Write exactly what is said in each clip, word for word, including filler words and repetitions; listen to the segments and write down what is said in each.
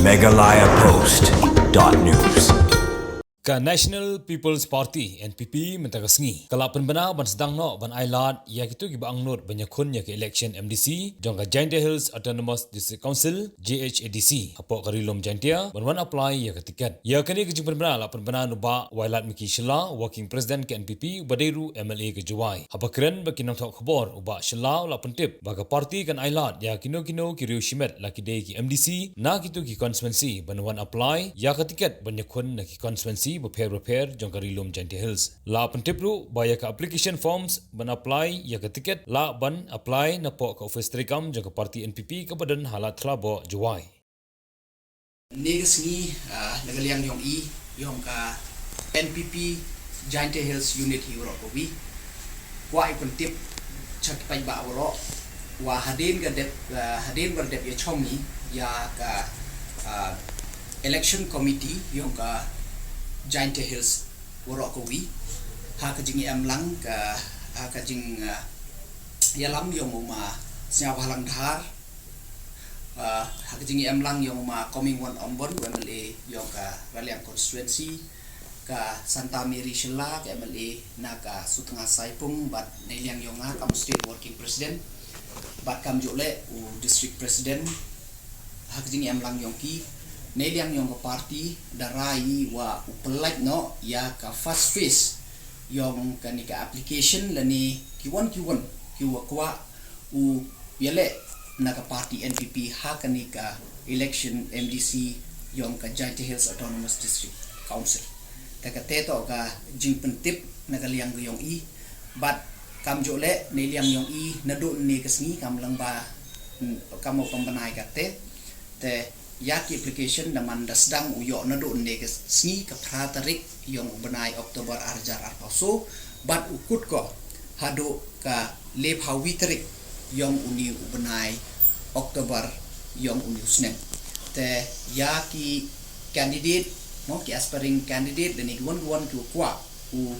Meghalaya Post dot news. Ka National People's Party, N P P, mynta ka sngi ka la pynbna ban sdang noh ban ailad ïa kito kiba angnud ban ïakhun ïa ka election M D C jong ka Jaintia Hills Autonomous District Council, J H A D C, hapoh ka Ri Lum Jaintia ban wan apply ïa ka tiket. Ïa kane ka jingpynbna la pynbna na u Bah Wailadmiki Shylla, Working President ka N P P, uba dei ruh M L A ka Jowai. Haba kren bad ki nongthoh khubor, u Bah Shylla u la pyntip ba ka party kan ailad ïa kino kino ki riew shimet la ki dei ki M D C na kito ki constituency ban wan apply ïa ka tiket ban ïakhun na ki constituency bapher bapher jong ka Ri Lum Jaintia Hills. La pyntip ruh ba ïa ka application forms ban apply ïa ka tiket lah ban apply napoh ka office treikam jong ka party N P P kaba don ha Ladthadlaboh, Jowai. Kane ka sngi, ah, na ka liang yong i, yong ka N P P Jaintia Hills Unit hi waroh kawi, kwah i pyntip sha ki paidbah waroh, wa hadien ka dep, ah, hadien ba la dep ïa chong i ïa ka, ah, election committee yong ka Jaintia Hills waroh kawi, ha ka jingïalam ka, ha ka jing, ah, ïalam yong u Ma Sniawbhalang Dhar, ah, ha ka jingïalam yong u Ma Comingone Ymbon, u M L A yong ka Raliang constituency, ka Santa Mary Shylla, ka M L A na ka Sutnga Saipung, bad na liang yong nga kam State Working President, bad kamjooh leh u District President. Ha ka jingïalam yong ki, na liang yong ka party, da rai wa u pynlait noh ïa ka first phase yong kane ka application lane ki wan ki wan ki wa kwah u ïaleh na ka party N P P ha kane ka election M D C yong ka Jaintia Hills Autonomous District Council. Te kata toh ka jingpyntip na ka liang ka yong i, bad kamjooh leh na liang yong i naduh ne ka sngi kam lang ba, mm, kam u pynbna ïa kata. Te ïa ki application da man da sdang u ïoh naduh ne ka sngi ka phra tarik yong u bnai October ar hajar arphew saw, bad u kut ko haduh ka laiphew wi tarik yong une u bnai October yong une u snem. Te ïa ki candidate, mo, ki aspiring candidate lane ki wan ki wan ki wa kwah u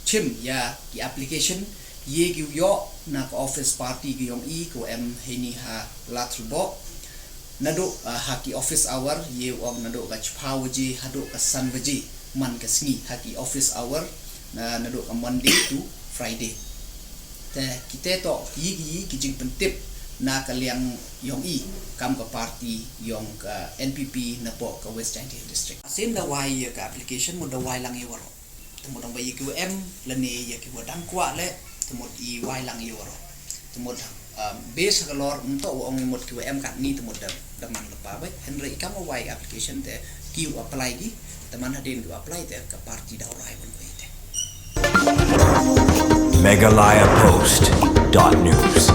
chim ïa ki application, ïa ki u ïoh na ka office party ki yong i ko em heini ha Ladthadlaboh. Naduh, ah, ha ki office hour, ïa u ong naduh ka chiphew baje haduh ka san baje man ka sngi ha ki office hour, na, naduh ka Monday to Friday. Te kita toh ïa ki, ki jingpyntip na ka liang yong i kam ka party yong ka N P P napoh ka West Jaintia Hills District. Sien da wai ïa ka application mut da wai lang ïa waroh. Te mut ong ba ïa ki wa em lane ïa ki wa dang kwah leh, te mut i wai lang ïa waroh. Te mut, um, base ha ka lor mynta wa ong mut ki wa em katni te mut da, da man lypa bha. Hynrei kam wa wai application te ki wa apply ki, te man hadien ki wa apply te ka party da u rai ban wai te. Meghalaya Post dot news.